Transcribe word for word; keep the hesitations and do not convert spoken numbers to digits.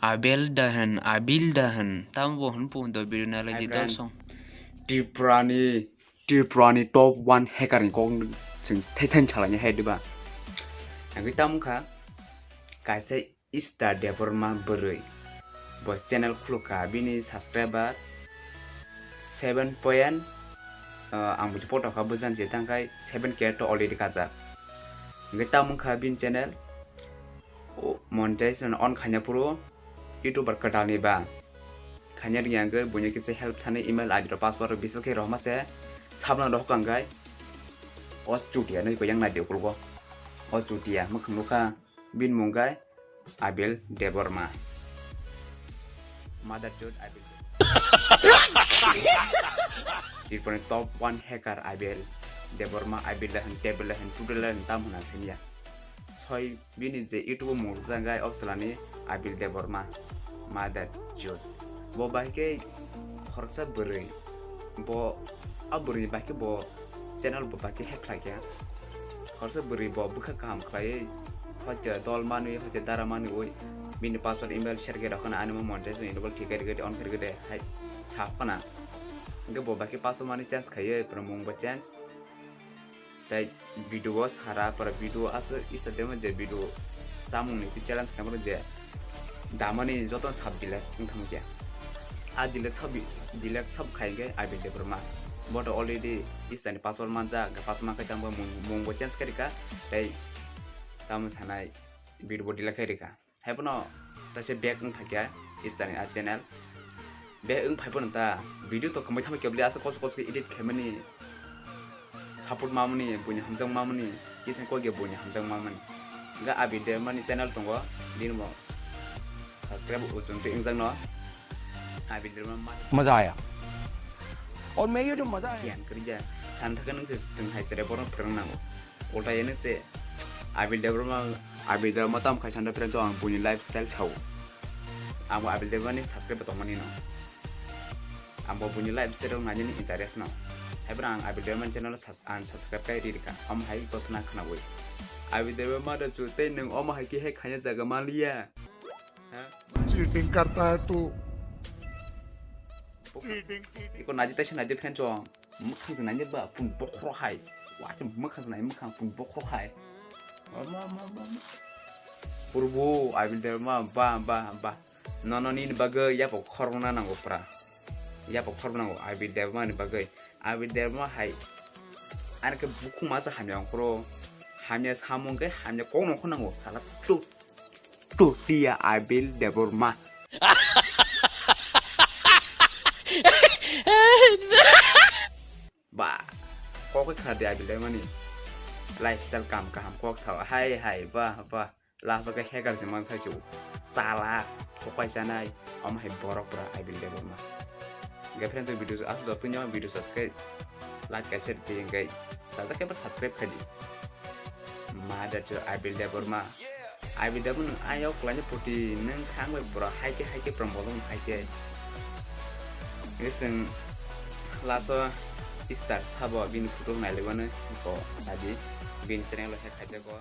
Abel da hwn, Abil da hwn. Tamo bo hwn pung do video nalai di dol song. Tripurani, Tripurani top one hacker ni kok chwng thai thai salai ni hai diba. Agwi tamo kha kaisa Easter Debbarma bwrwi. Bo channel khulukha bini subscriber seven point, uh, ang buji poto kha bwjan se tangkai seven K to already kajak. Hingke tamo kha bini channel. O, monetization on khaina phuru YouTuber kwtal ni ba khaina ringya hwnkhe buino kisa help sani email I D rok password rok bisil khe rohma se sabna rohka hwnkhe o chutia no yang nai de ukulgo o chutia mwkhang nukha bini mung khe Abil Debbarma. Mother chode Abil. Tripurani top one hacker Abil Debbarma, Abil da hwn, Debil da hwn, Tudel da hwn, tam hwn ang simiya. Soi bini je YouTube o mung rijak gai o chwla ni Abil Debbarma, mother chode. Bo bai khe khoroksa bwrwi, bo a bwrwi bai khe bo channel bo bai khe hack khlai kha. Khoroksa bwrwi bo bwkha kaham khlaiwi, hoite dol manwi, hoite dara manwi, ui bini password email share khe rw khwna, ani mo monetization enable thik khe rwgwi de, on khe rwgwi de, hai sa khwna. Hwnkhe bo bai khe password manwi change khaiwi, pura mung bo change. Tei video o sara, pura video o aswk isa demo je video chamung ni twi challenge khaimano je damani joto sab delete wng thangkhe. A delete sab, delete sab khai hwnkhe Abil Debbarma. Bo to already isani password manjak, password mankhai tangbo mung, mung bo change khairikha. Tei tamo sanai video bo delete khairikha. Haiphano taisa back wng phaikha Easter ni a channel. Back wng phaiphano ta video to kwmai thangbai kebli asa koso koso khe edit khaimani. Support mamani, buini hamjak mamani, kisa kok ya buini hamjak mamani. Ga Abil Debbarma ni channel tongo, bini bo subscribe uchung twi wngjakno. Abil Debbarma ma मजा आया। और मैं ये जो मजा आया। Giyan kwrwngya, san thaka nung se swng hai sere borok phwrwng nango. Ulta ya nung se Abil Debbarma, Abil Debbarma tam khai sanda friends ang buini lifestyle sao. Ang bo Abil Debbarma ni subscribe tongmani no. Ang bo buini lifestyle rok nainani interest no. Haibrang ang Abil Debbarma ni channel o sas-, ang subscribe kai ri rikha. Omo hai gotna khwnawi. Abil Debbarma da chu tei nwng omo hai khe hack khaina jaga maliya. Ha? Cheating करता है तू। Cheating, cheating. Iko naji taisa naji friend chong. Mwkhang se nainai ba pun bokhorok hai. Wa khe mwkhang se nai mwkhang pun bokhorok hai. Ma, ma, ma, ma, ma. Purbo, Abil Debbarma, ba, ba, ba. Nono nini bagwi yapok khorokna nango pura. Yapok khorokna nango Abil Debbarma ni bagwi. Abil Debbarma hai. Ani khe bukhuk masa hamya ongkhoro. Hamya samung khe hamya kok nongkhor nango. Sala tu, tu, tiya Abil Debbarma. Ba, kok khe khna de Abil Debbarma ni. Lifestyle kam kaham kok sao. Hai, hai, ba, ba. Last o khe hacker se man thai chu. Chala, kopai chanai. Omo hai borok pura Abil Debbarma. Hingke friends, video aswk jotoni o video subscribe, like, share, tei hingke. Salta khe ba subscribe khai di. Mother chode Abil Debbarma. Abil Debbarma nwng ayok kwlaini puti nwng khang bai pura hai khe hai khe pura bolong hai khe. Hingke chwng last o Easter sabo bini photo nai laibo no ko adi bini channel o hack khaijak o.